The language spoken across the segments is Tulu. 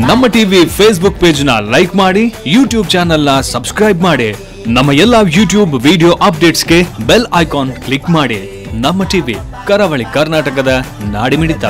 ನಮ್ಮ ಟಿವಿ ಫೇಸ್ಬುಕ್ ಪೇಜ್ ನ ಲೈಕ್ ಮಾಡಿ, ಯೂಟ್ಯೂಬ್ ಚಾನೆಲ್ ನ ಸಬ್ಸ್ಕ್ರೈಬ್ ಮಾಡಿ, ನಮ್ಮ ಎಲ್ಲಾ ಯೂಟ್ಯೂಬ್ ವಿಡಿಯೋ ಅಪ್ಡೇಟ್ಸ್ಗೆ ಬೆಲ್ ಐಕಾನ್ ಕ್ಲಿಕ್ ಮಾಡಿ. ನಮ್ಮ ಟಿವಿ ಕರಾವಳಿ ಕರ್ನಾಟಕದ ನಾಡಿಮಿಡಿತ.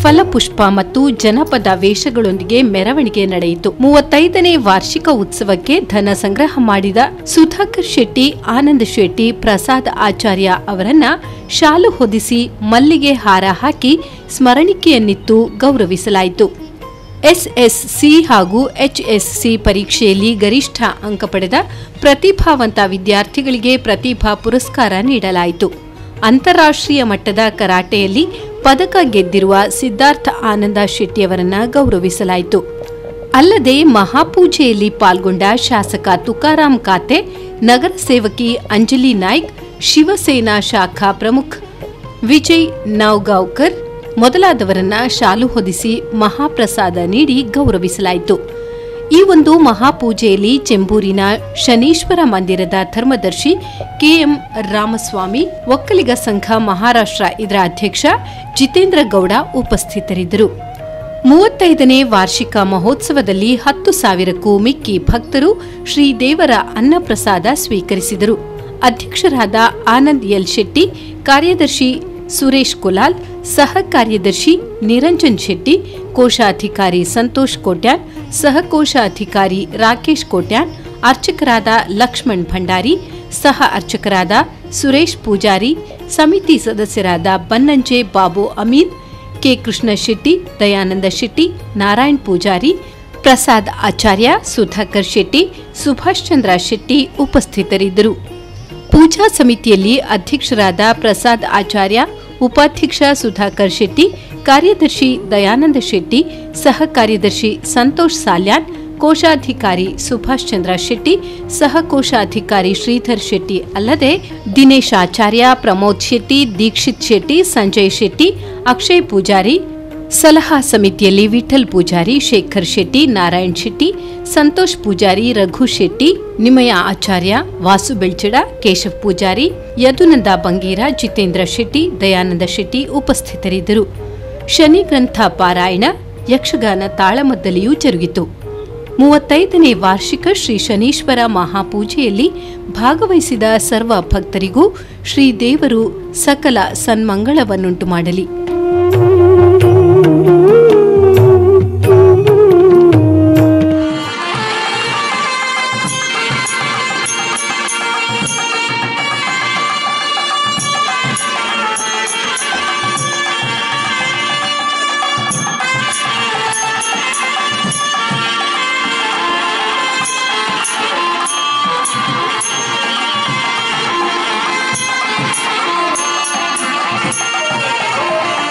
ಫಲಪುಷ್ಪ ಮತ್ತು ಜನಪದ ವೇಷಗಳೊಂದಿಗೆ ಮೆರವಣಿಗೆ ನಡೆಯಿತು. 35ನೇ ವಾರ್ಷಿಕ ಉತ್ಸವಕ್ಕೆ ಧನ ಸಂಗ್ರಹ ಮಾಡಿದ ಸುಧಾಕರ್ ಶೆಟ್ಟಿ, ಆನಂದ್ ಶೆಟ್ಟಿ, ಪ್ರಸಾದ್ ಆಚಾರ್ಯ ಅವರನ್ನ ಶಾಲು ಹೊದಿಸಿ ಮಲ್ಲಿಗೆ ಹಾರ ಹಾಕಿ ಸ್ಮರಣಿಕೆಯನ್ನಿತ್ತು ಗೌರವಿಸಲಾಯಿತು. ಎಸ್ಎಸ್ಸಿ ಹಾಗೂ ಎಚ್ಎಸ್ಸಿ ಪರೀಕ್ಷೆಯಲ್ಲಿ ಗರಿಷ್ಠ ಅಂಕ ಪಡೆದ ಪ್ರತಿಭಾವಂತ ವಿದ್ಯಾರ್ಥಿಗಳಿಗೆ ಪ್ರತಿಭಾ ಪುರಸ್ಕಾರ ನೀಡಲಾಯಿತು. ಅಂತಾರಾಷ್ಟ್ರೀಯ ಮಟ್ಟದ ಕರಾಟೆಯಲ್ಲಿ ಪದಕ ಗೆದ್ದಿರುವ ಸಿದ್ಧಾರ್ಥ ಆನಂದ ಶೆಟ್ಟಿಯವರನ್ನ ಗೌರವಿಸಲಾಯಿತು. ಅಲ್ಲದೆ ಮಹಾಪೂಜೆಯಲ್ಲಿ ಪಾಲ್ಗೊಂಡ ಶಾಸಕ ತುಕಾರಾಂ ಕಾತೆ, ನಗರ ಸೇವಕಿ ಅಂಜಲಿ ನಾಯ್ಕ್, ಶಿವಸೇನಾ ಶಾಖಾ ಪ್ರಮುಖ ವಿಜಯ್ ನೌಗಾವ್ಕರ್ ಮೊದಲಾದವರನ್ನ ಶಾಲು ಹೊದಿಸಿ ಮಹಾಪ್ರಸಾದ ನೀಡಿ ಗೌರವಿಸಲಾಯಿತು. ಈ ಒಂದು ಮಹಾಪೂಜೆಯಲ್ಲಿ ಚೆಂಬೂರಿನ ಶನೀಶ್ವರ ಮಂದಿರದ ಧರ್ಮದರ್ಶಿ ಕೆಎಂ ರಾಮಸ್ವಾಮಿ, ಒಕ್ಕಲಿಗ ಸಂಘ ಮಹಾರಾಷ್ಟ್ರ ಇದರ ಅಧ್ಯಕ್ಷ ಜಿತೇಂದ್ರ ಗೌಡ ಉಪಸ್ಥಿತರಿದ್ದರು. 35ನೇ ವಾರ್ಷಿಕ ಮಹೋತ್ಸವದಲ್ಲಿ 10,000ಕ್ಕೂ ಮಿಕ್ಕಿ ಭಕ್ತರು ಶ್ರೀದೇವರ ಅನ್ನಪ್ರಸಾದ ಸ್ವೀಕರಿಸಿದರು. ಅಧ್ಯಕ್ಷರಾದ ಆನಂದ್ ಎಲ್ ಶೆಟ್ಟಿ, ಕಾರ್ಯದರ್ಶಿ ಸುರೇಶ್ ಕುಲಾಲ್, ಸಹ ಕಾರ್ಯದರ್ಶಿ ನಿರಂಜನ್ ಶೆಟ್ಟಿ, ಕೋಶಾಧಿಕಾರಿ ಸಂತೋಷ್ ಕೋಟ್ಯಾನ್, ಸಹಕೋಶಾಧಿಕಾರಿ ರಾಕೇಶ್ ಕೋಟ್ಯಾನ್, ಅರ್ಚಕರಾದ ಲಕ್ಷ್ಮಣ್ ಭಂಡಾರಿ, ಸಹ ಅರ್ಚಕರಾದ ಸುರೇಶ್ ಪೂಜಾರಿ, ಸಮಿತಿ ಸದಸ್ಯರಾದ ಬನ್ನಂಜೆ ಬಾಬು ಅಮೀನ್, ಕೆ ಕೃಷ್ಣ ಶೆಟ್ಟಿ, ದಯಾನಂದ ಶೆಟ್ಟಿ, ನಾರಾಯಣ್ ಪೂಜಾರಿ, ಪ್ರಸಾದ್ ಆಚಾರ್ಯ, ಸುಧಾಕರ್ ಶೆಟ್ಟಿ, ಸುಭಾಷ್ ಚಂದ್ರ ಶೆಟ್ಟಿ ಉಪಸ್ಥಿತರಿದ್ದರು. ಪೂಜಾ ಸಮಿತಿಯಲ್ಲಿ ಅಧ್ಯಕ್ಷರಾದ ಪ್ರಸಾದ್ ಆಚಾರ್ಯ, ಉಪಾಧ್ಯಕ್ಷ ಸುಧಾಕರ್ ಶೆಟ್ಟಿ, ಕಾರ್ಯದರ್ಶಿ ದಯಾನಂದ ಶೆಟ್ಟಿ, ಸಹ ಕಾರ್ಯದರ್ಶಿ ಸಂತೋಷ್ ಸಾಲ್ಯಾನ್, ಕೋಶಾಧಿಕಾರಿ ಸುಭಾಷ್ ಚಂದ್ರ ಶೆಟ್ಟಿ, ಸಹ ಕೋಶಾಧಿಕಾರಿ ಶ್ರೀಧರ್ ಶೆಟ್ಟಿ, ಅಲ್ಲದೆ ದಿನೇಶ್ ಆಚಾರ್ಯ, ಪ್ರಮೋದ್ ಶೆಟ್ಟಿ, ದೀಕ್ಷಿತ್ ಶೆಟ್ಟಿ, ಸಂಜಯ್ ಶೆಟ್ಟಿ, ಅಕ್ಷಯ್ ಪೂಜಾರಿ, ಸಲಹಾ ಸಮಿತಿಯಲ್ಲಿ ವಿಠಲ್ ಪೂಜಾರಿ, ಶೇಖರ್ ಶೆಟ್ಟಿ, ನಾರಾಯಣ್ ಶೆಟ್ಟಿ, ಸಂತೋಷ್ ಪೂಜಾರಿ, ರಘು ಶೆಟ್ಟಿ, ನಿಮಯ ಆಚಾರ್ಯ, ವಾಸು ಬೆಳ್ಚಡ, ಕೇಶವ್ ಪೂಜಾರಿ, ಯದುನಂದ ಬಂಗೇರ, ಜಿತೇಂದ್ರ ಶೆಟ್ಟಿ, ದಯಾನಂದ ಶೆಟ್ಟಿ ಉಪಸ್ಥಿತರಿದ್ದರು. ಶನಿ ಗ್ರಂಥ ಪಾರಾಯಣ, ಯಕ್ಷಗಾನ ತಾಳಮದ್ದಲೆಯೂ ಜರುಗಿತು. 35ನೇ ವಾರ್ಷಿಕ ಶ್ರೀ ಶನೀಶ್ವರ ಮಹಾಪೂಜೆಯಲ್ಲಿ ಭಾಗವಹಿಸಿದ ಸರ್ವ ಭಕ್ತರಿಗೂ ಶ್ರೀದೇವರು ಸಕಲ ಸನ್ಮಂಗಳವನ್ನುಂಟು ಮಾಡಲಿ. Oh!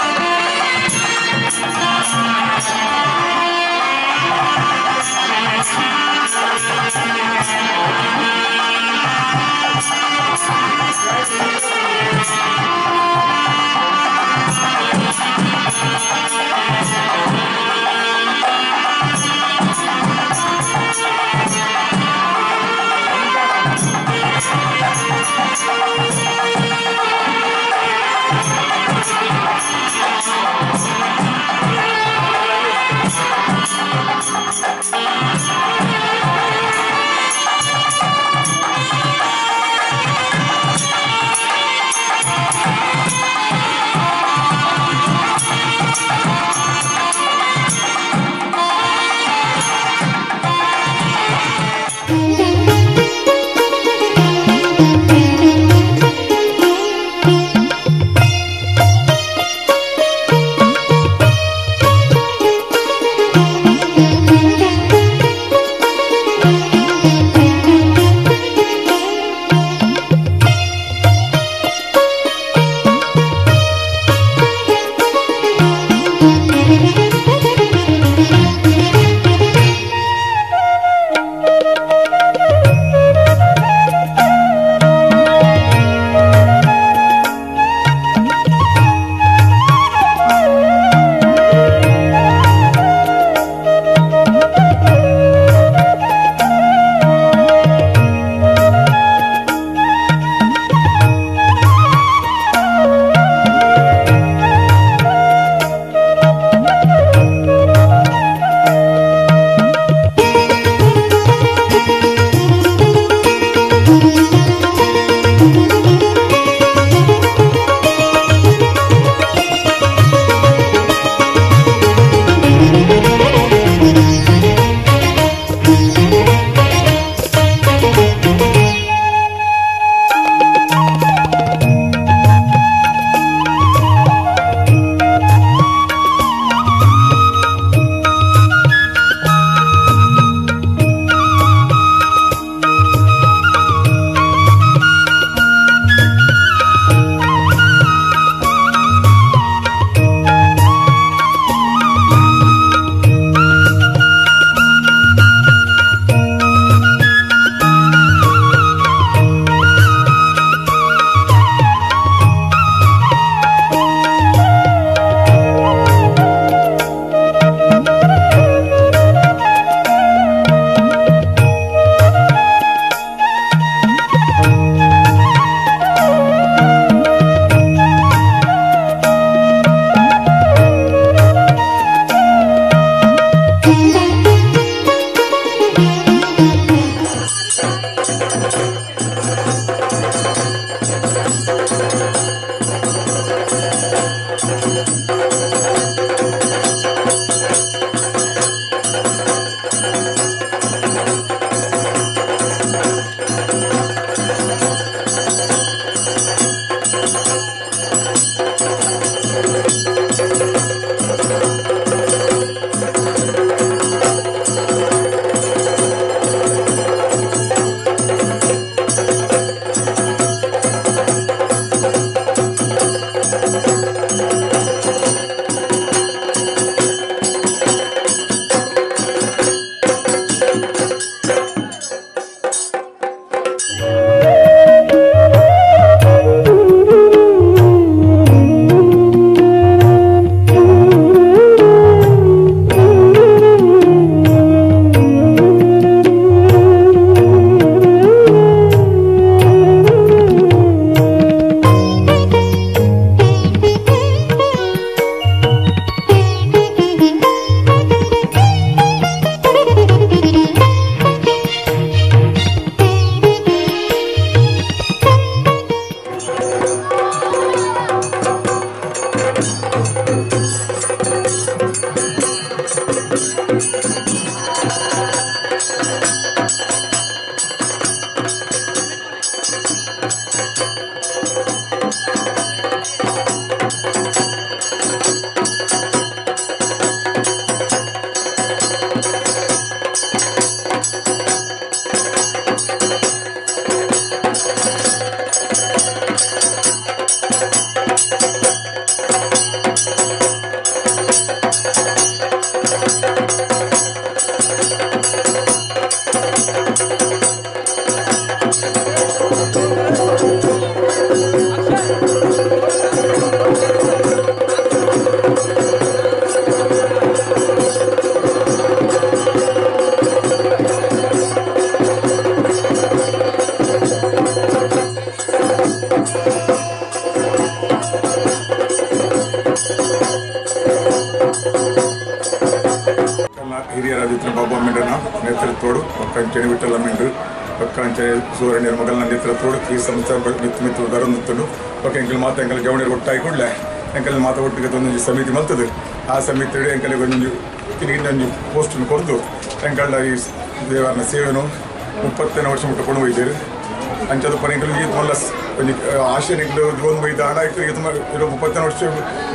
ಹಿರಿಯರಾದಿತ್ಯ ಬಾಬಾ ಮೆಂಡನ ನೇತೃತ್ವಡು ಪಕ್ಕಂಚನೆ ವಿಠಲ ಮೆಂಡ್ರು ಪಕ್ಕಂಚನೆ ಸೂರ್ಯನ ಮಗಲ್ನ ನೇತೃತ್ವಡು ಈ ಸಂಸ್ಥೆ ಮಿತ್ತು ಮಿತ್ತು ಬರೊಂದಿತ್ತುಂಡು. ಪಕ್ಕ ಎಂಕಲ್ ಮಾತ ಎಂಕಲ್ ಜವಣಿಯರು ಒಟ್ಟಾಗಿ ಕೂಡಲೇ ಎಂಕಲ್ ಮಾತ ಒಟ್ಟಿಗೆ ಒಂದೊಂದು ಸಮಿತಿ ಮಲ್ತದೆ. ಆ ಸಮಿತಿ ಎಂಕಲಿಗೆ ಒಂದೊಂದು ಕಿರಿಗಿಂದ ಪೋಸ್ಟನ್ನು ಕೊರದು ಎಂಕಲ್ಡ ಈ ದೇವರನ ಸೇವೆನು 30ನೇ ವರ್ಷ ಮುಟ್ಟ ಕೊಂಡು ಹೋಗಿದ್ದೇವೆ. ಅಂಚದ ಪರ ಎಂಕಲ್ ಈ ಮೊಲ್ಲ ಒಂಜಿ ಆಶೆ ಎಂಕಲ್ ಒಂದು ಬೈದ ಹಣ ತುಂಬ 30ನೇ ವರ್ಷ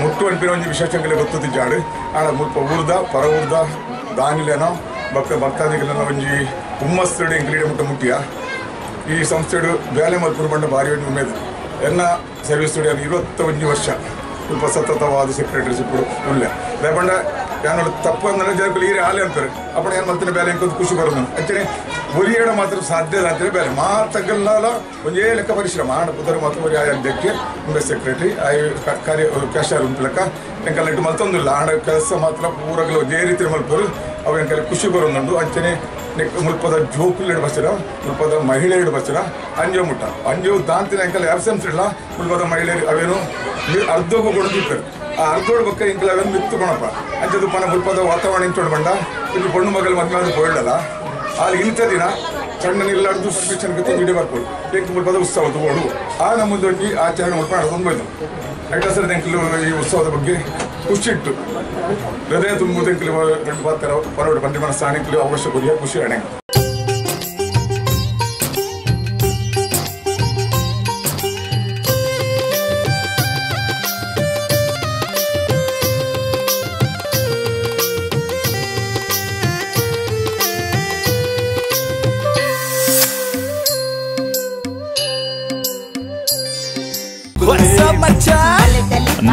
ಮುಟ್ಟು ಅನ್ಪಿನ ಒಂಜಿ ವಿಶೇಷ ಎಂಕಲಿಗೆ ಗೊತ್ತದ ಜಾಡು ಆಣ ಮುಲ್ಪ ಊರ್ದ ಪರ ಊರ್ದ ದಾನಿಲೇನೋ ಭಕ್ತ ಭಕ್ತಾದಿಗಳನ್ನ ಒಂಜಿ ಹುಮ್ಮಸ್ಸುಡು ಎಂಕಲಿಡೆ ಮುಟ್ಟ ಮುಟ್ಟಿಯ ಈ ಸಂಸ್ಥೆಡು ಬೇಲೆ ಮಲ್ಪುರು ಬಂಡ ಭಾರಿ ಒಂಜಿ ಉಮೇದು. ಎನ್ನ ಸರ್ವಿಸ್ 21 ವರ್ಷ ಸ್ವಲ್ಪ ಸತತವಾದ ಸೆಕ್ರೆಟರಿಶಿಪ್ ಉಳ್ಳೆ ಲೇಪಂಡ ಯಾನೋಳು ತಪ್ಪು ಅಂದ್ರೆ ಜನಗಳು ಈರೆ ಆಲೆ ಅಂತಾರೆ ಅಪ್ಪಣ ಏನು ಮಲ್ತಿನ ಬೇಲೆ ಎಂಕೊಂದು ಖುಷಿ ಬರೋದು. ಅಂಚನೆ ಒರಿಯಡ ಮಾತ್ರ ಸಾಧ್ಯ ಸಾಧ್ಯ ಬೇಲೆ ಮಾತಗಲ್ಲ ಒಂದೇ ಲೆಕ್ಕ ಪರಿಶ್ರಮ ಆಣ ಪುದರು ಮಾತ್ರ ಒರಿ ಆಯ ಅಧ್ಯಕ್ಷೆ ಉಂಬೆ ಸೆಕ್ರೆಟರಿ ಆಯ್ ಕಾರ್ಯ ಕ್ಯಾಶರ್ ಉಂಟು ಲೆಕ್ಕ ಎಂಕಲ್ ಇಟ್ಟು ಮಲ್ತೊಂದಿಲ್ಲ ಆಣ ಕೆಲಸ ಮಾತ್ರ ಪೂರಗಲು ಒಂದೇ ರೀತಿ ಮಲ್ಪರು ಅವು ಎಂಕಲ್ ಖುಷಿ ಬರೋದುಂಟು. ಅಂಚನೆ ಮುಲ್ಪದ ಜೋಕುಲು ಬಸ್ಸಿರ ಮುಲ್ಪದ ಮಹಿಳೆಯರು ಬಸ್ಸಿರ ಅಂಜೋ ಮುಟ್ಟ ಅಂಜೋ ದಾಂತಿನ ಎಂಕಲ್ ಆಬ್ಸೆನ್ಸ್ ಇಲ್ಲ. ಮುಲ್ಪದ ಮಹಿಳೆಯರು ಅವೇನು ಅರ್ಧಕ್ಕೂ ಕೊಡ್ತಿರ್ತಾರೆ ಆ ಅರ್ಧೋಡು ಬಕ್ಕ ಎಂಕಲ್ ಅವೇನು ಮಿತ್ತು ಕೊಣಪ್ಪ ಅಂಚದು ಪನ ಮುಲ್ಪದ ವಾತಾವರಣ ಇಂಚೋಡು ಬಂಡ ಇಲ್ಲಿ ಪೊಣ್ಣು ಮಗಲು ಮದುವೆ ಅದು ಪೋಯಿಡಲ್ಲ ಅಲ್ಲಿ ಇಂಥ ದಿನ ಸಣ್ಣ ನಿಲ್ಲಾರ್ದು ಶಿಕ್ಷಣ ಇಡೀ ಬರ್ಬೋದು ಎಂಕ್ ಮುಲ್ಪದ ಉತ್ಸವ ತಗೋಡು ಆ ನಮ್ಮದೊಂದು ಆಚರಣೆ ಮುಲ್ಪ ನಡೆದೊಂದು ಹೋಯ್ತು. ಐಟಸರ್ ಎಂಕಲು ಈ ಉತ್ಸವದ ಬಗ್ಗೆ ಖುಷಿಟ್ಟು ಹೃದಯ ತುಂಬುವುದು ಎಂಕಲು ಪಾತ್ರ ಪರೋಡು ಪಂಡಿ ಮನಸ್ಸಾಣಿಕಲು ಅವಶ್ಯ ಕೊರಿಯ ಖುಷಿ ಅಣೆ.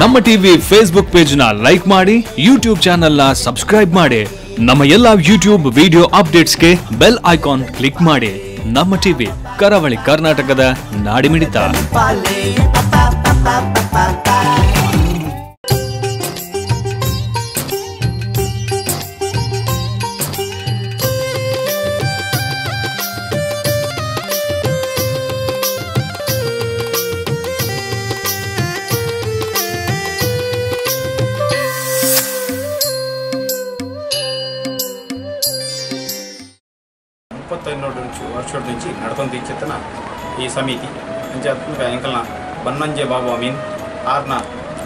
ನಮ್ಮ ಟಿವಿ ಫೇಸ್ಬುಕ್ ಪೇಜ್ ನ ಲೈಕ್ ಮಾಡಿ, ಯೂಟ್ಯೂಬ್ ಚಾನೆಲ್ ನ ಸಬ್ಸ್ಕ್ರೈಬ್ ಮಾಡಿ, ನಮ್ಮ ಎಲ್ಲಾ ಯೂಟ್ಯೂಬ್ ವಿಡಿಯೋ ಅಪ್ಡೇಟ್ಸ್ಗೆ ಬೆಲ್ ಐಕಾನ್ ಕ್ಲಿಕ್ ಮಾಡಿ. ನಮ್ಮ ಟಿವಿ ಕರಾವಳಿ ಕರ್ನಾಟಕದ ನಾಡಿಮಿಡಿತ. ವರ್ಷ ನಡ್ತೊಂದು ಇಚ್ಚಿತ್ತನ ಈ ಸಮಿತಿ ಅಂಚೆ ಎಂಕಲ್ನ ಬನ್ನಂಜೆ ಬಾಬು ಅಮೀನ್ ಆರ್ನ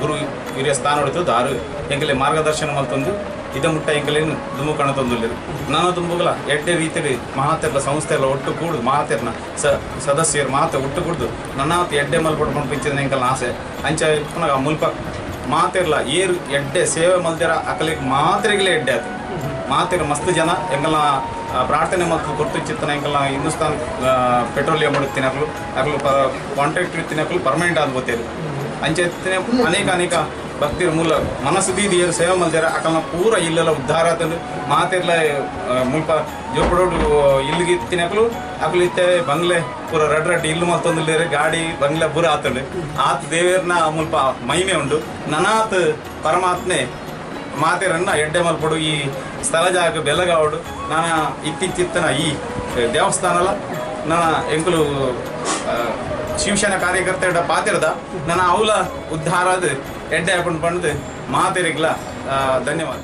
ಗುರು ಹಿರಿಯ ಸ್ಥಾನ ಹೊಡಿತು ಆರು ಎಂಕಲೆ ಮಾರ್ಗದರ್ಶನ ಮಲ್ತೊಂದು ಇದ ಮುಟ್ಟ ಎಂಕಲೇನು ದುಂಬು ಕಾಣತೊಂದುಲ್ಲೇರು ನಾನು ದುಂಬುಗಳ ಎಡ್ಡೆ ರೀತಿಯಲ್ಲಿ ಮಹಾತೆರ್ಲ ಸಂಸ್ಥೆ ಎಲ್ಲ ಒಟ್ಟು ಕೂಡು ಮಹಾತೆರ್ನ ಸದಸ್ಯರು ಮಾತೆ ಒಟ್ಟು ಕೂಡ್ದು ನನ್ನಾತ ಎಡ್ಡೆ ಮಲ್ಪಟ್ಟು ಪಂಪಿಂಚಿದ ಎಂಕಲ್ನ ಆಸೆ ಅಂಚೆ ಪುನಃ ಮುಲ್ಪ ಮಾತೆರ್ಲ ಏರು ಎಡ್ಡೆ ಸೇವೆ ಮಲ್ದಿರ ಅಕಲಿಗೆ ಮಾತ್ರೆಗಳೇ ಎಡ್ಡೆ ಆಯ್ತು ಮಾತೆರ್ ಮಸ್ತ್ ಜನ ಎಂಕಲ್ನ ಪ್ರಾರ್ಥನೆ ಮತ್ತು ಕೊರ್ತು ಚಿತ್ತನ ಎಂಕಲ್ನ ಹಿಂದೂಸ್ತಾನ್ ಪೆಟ್ರೋಲಿಯಂ ತಿನ್ನಕ್ಲು ಅಕ್ಲು ಕಾಂಟ್ರಾಕ್ಟ್ ತಿನ್ನಕ್ಲು ಪರ್ಮನೆಂಟ್ ಆದ ಗೊತ್ತೇರು ಅಂಚೆ ಅನೇಕ ಅನೇಕ ಭಕ್ತಿರ ಮೂಲ ಮನಸ್ಸು ದೀದಿ ಏರು ಸೇವೆ ಮಲ್ದಿರ ಅಕಲ್ನ ಪೂರ ಇಲ್ಲೆಲ್ಲ ಉದ್ಧಾರ ಆತಂದು ಮಾತೆರ್ಲ ಮುಲ್ಪ ಜೋಪಡೋಡು ಇಲ್ಲಿಗೆ ತಿನ್ನಕ್ಲು ಅಕ್ಲು ಇತ್ತೆ ಬಂಗ್ಲೆ ಪೂರ ರಡ್ ರಡ್ ಇಲ್ಲು ಮಲ್ತೊಂದುಲ್ಲೇರು ಗಾಡಿ ಬಂಗ್ಲೆ ಪೂರ ಆತಂಡು ಆತ ದೇವೇರ್ನ ಮುಲ್ಪ ಮಹಿಮೆ ಉಂಡು ನನಾತ್ ಪರಮಾತ್ಮೆ ಮಾತೆರನ್ನ ಎಡ್ಡೆ ಮಲ್ಪಡು ಈ ಸ್ಥಳ ಜಾಗ ಬೆಲಗಾವಡು ನಾನ ಇತ್ತೀಚಿತ್ತನ ಈ ದೇವಸ್ಥಾನಲ ನನ್ನ ಎಂಕುಲು ಶಿವಸೇನಾ ಕಾರ್ಯಕರ್ತ ಪಾತಿರದ ನನ್ನ ಅವಲ ಉದ್ಧಾರದ ಎಡ್ಡೆ ಹಾಕೊಂಡು ಬಂದು ಮಾತೆರಿಗ್ಲ ಧನ್ಯವಾದ.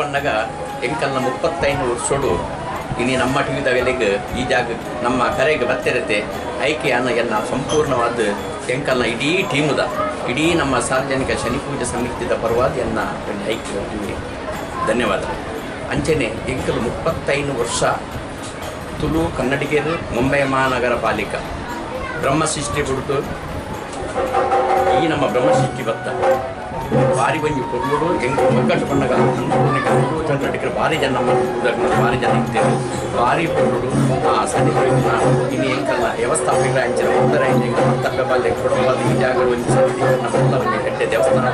ಬಂದಾಗ ಎಂಕಲ್ನ 35 ವರ್ಷೋಡು ಇನಿ ನಮ್ಮ ಟಿವಿದ ವೆಲೆಗೆ ಈ ಜಾಗ ನಮ್ಮ ಕರೆಗೆ ಬತ್ತಿರತ್ತೆ ಐಕೆ ಅನ್ನೆಲ್ಲ ಸಂಪೂರ್ಣವಾದ ಎಂಕಲ್ನ ಇಡೀ ಟೀಮುದ ಇಡೀ ನಮ್ಮ ಸಾರ್ವಜನಿಕ ಶನಿ ಪೂಜೆ ಸಮಿತಿದ ಪರವಾದ ಎನ್ನ ಐಕ್ಯ ಧನ್ಯವಾದ. ಅಂಚನೆ ಎಂಕಲ್ 35 ವರ್ಷ ತುಳು ಕನ್ನಡಿಗರು ಮುಂಬೈ ಮಹಾನಗರ ಪಾಲಿಕಾ ಬ್ರಹ್ಮಸೃಷ್ಟಿ ಬಿಡ್ತು ಈ ನಮ್ಮ ಬ್ರಹ್ಮಸೃಷ್ಟಿ ಬತ್ತ ಭಾರಿ ಒಂಜಿ ಪೊರ್ಲುಡು ಎಂಕ್ ಒಗ್ಗಟ್ಟು ಪನ್ನಗ ಕನ್ನಡಿಗರು ಭಾರಿ ಜನ ಭಾರಿ ಜನ ಇರ್ತೇವೆ ಭಾರಿ ಪೊರ್ಲುಡು ಆ ಸನ್ನಿ ಇನ್ನು ಎಂಕಲ್ನ ವ್ಯವಸ್ಥಾಪಕರ ಅಂಚಿನ ಉತ್ತರ ತಪ್ಪೆ ಬಾಲ್ಯ ಕುಟುಂಬದ ಈ ಜಾಗ ಒಂಜಿ ಸನ್ನಿಧಿ ನಮ್ಮ ಒಂಜಿ ಹೆಡ್ಡೆ ದೇವಸ್ಥಾನ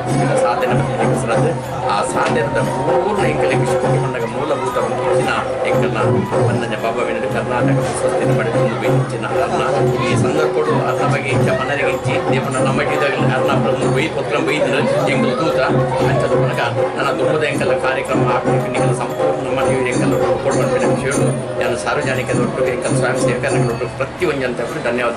ಸಾಧನೆ ಹೆಸರದ್ದು ಆ ಸಾಧನದ ಪೂರ್ಣ ಎಂಕಲಿಗೆ ವಿಶ್ವಕ್ಕೆ ಪನ್ನಗ ಮೂಲಭೂತ ಒಂದು ಹೆಚ್ಚಿನ ಎಂಕಲ್ನ ಬನ್ನಂಜ ಬಾಬಾ ವೆಂಕಟ ಕರ್ನಾಟಕ ಪ್ರಶಸ್ತಿಯನ್ನು ಪಡೆದು ಹೆಚ್ಚಿನ ಅರ್ಣ ಈ ಸಂದರ್ಭಗಳು ಅರ್ಣ ಬಗ್ಗೆ ಇಚ್ಛೆ ಮನರಿಗೆ ಇಚ್ಛೆ ದೇವನ ನಮ್ಮ ಅರ್ಣ ಬೈ ಪತ್ರ ಬೈದ್ರು ಎಂಕಲ್ ದೂತ ಅಂಚದ ಪನಗ ನನ್ನ ದುರ್ಗದ ಎಂಕಲ್ಲ ಕಾರ್ಯಕ್ರಮ ಹಾಕಲಿಕ್ಕೆ ನಿಗಲ ಸಂಪೂರ್ಣ ನಮ್ಮ ಟಿವಿ ಎಂಕಲ್ ಕೊಡುವಂತ ವಿಷಯಗಳು ನಾನು ಸಾರ್ವಜನಿಕ ಒಟ್ಟು ಎಂಕಲ್ ಸ್ವಯಂ ಸೇವಕರ ಪ್ರತಿಯೊಂದು ಅಂತ ಧನ್ಯವಾದ.